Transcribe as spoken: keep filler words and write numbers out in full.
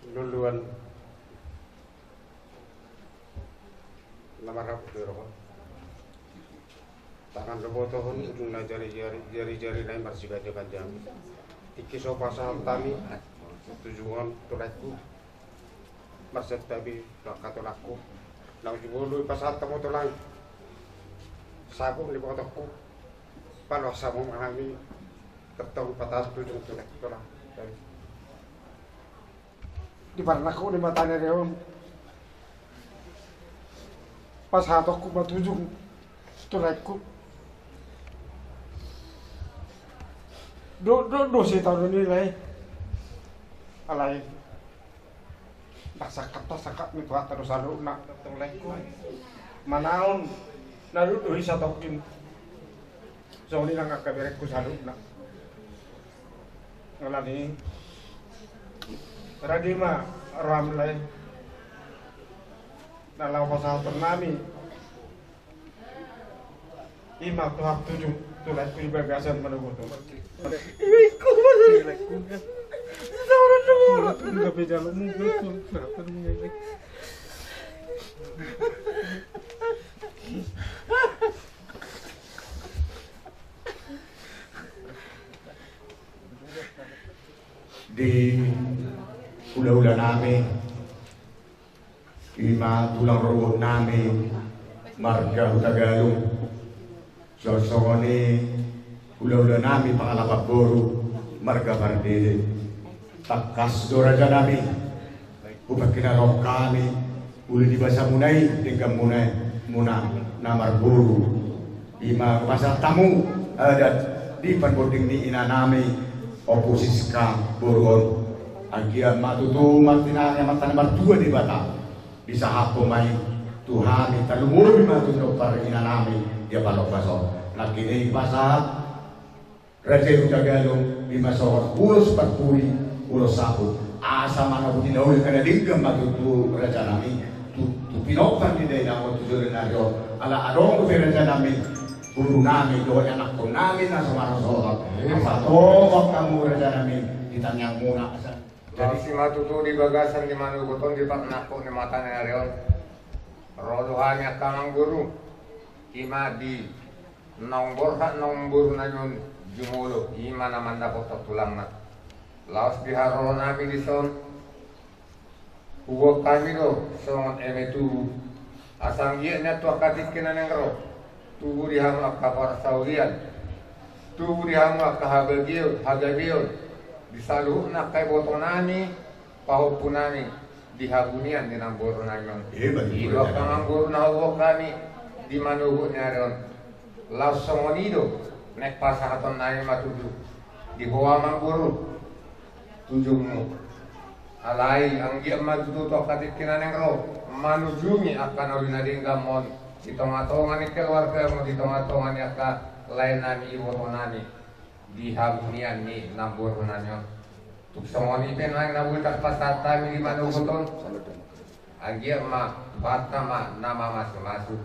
Luluan na marhapus di roha. Tangan do botohon, ujungna jari-jari, jari-jari nai marsiganjang-ganjang. Tingki so pasahat hami tu ujung on, tu laengku, marsantabi tu angka tulangku. Na ujung on do pasahat hamu tulang, sagup ni botongku. Paloas hamu ma hami, tongtong patahan tu ujung, tulang, tulang. Di parnangkok ni mata ni ari on, pasahatonku ma tu ujung, tu laengku. Do, do, do sitaonon i, Lae. Alai ndang sangkap, sangkap ni Tuhanta do saluhutna, tu laengku. Manaon na duduk i satongkin. Songon i nang angka berengku saluhutna. Alani i, rade ma roham, Lae, na laho pasahaton nami i ma tu hap tu ujung, tu laengku di bagasan manogot on. Di hula-hula nami, i ma tulang rorobot nami marga Hutagalung, songon i hula-hula nami pangalapan boru marga Pardede. Tangkas do, raja nami, hupaingot hami uli ni basamuna i, dengganmuna i, muna na marboru. I ma pasahat hamu adat di parbonding ni ina nami Ompu Siska boru on. Anggiat ma tutu martinangi Amanta na martua Debata, disahaphon ma i tu hami, tarlumobi ma tu pinompar ina nami di ampang ombas on. Nangkin i pasahat Raja i Hutagalung, i ma songon ulos parpudi, ulos saput. Asa ma na hutinauli angka na denggan ma tutu, raja nami, tu, tu pinompar ni dainang on tu joloan ni ari on. Ala adong dope, raja nami, boru nami dohot anakkon nami na so marhasohotan. Asa tongtong hamu, raja nami, di tangiangmuna. Jadi, laos i ma tutu di bagasan ni manogot on, di parnangkok ni mata ni ari on, ro do hami angka amangboru, i ma di naung borhat, naung boru nami on jumolo, i ma na mandapothon tulangna. Laos di haroro nami dison, huboan hami do songon eme tubu. Asa anggiat nian tu angka tingki na naeng ro, tubu di hamu angka parsaulian, tubu di hamu angka habageon, hagabeon di saluhutna angka iboto nami, pahompu nami, di habunian ni namboru nami on. Emma tutu. I do angka amangboru na huboan hami di manogot ni ari on. Laos songon i do naeng pasahaton nami ma tutu di ho, amangboru, tu ujungmu. Alai anggiat ma tutu tu angka tingki na naeng ro, manujungi angka na uli na denggan on di tonga-tonga ni keluargamu, di tonga-tonga ni angka lae nami, iboto nami, di habunian ni namboru nami on. Tung songon i pe nuaeng na boi tarpasahat hami di manogot on, anggiat ma Tuhanta ma na mamasu-masu.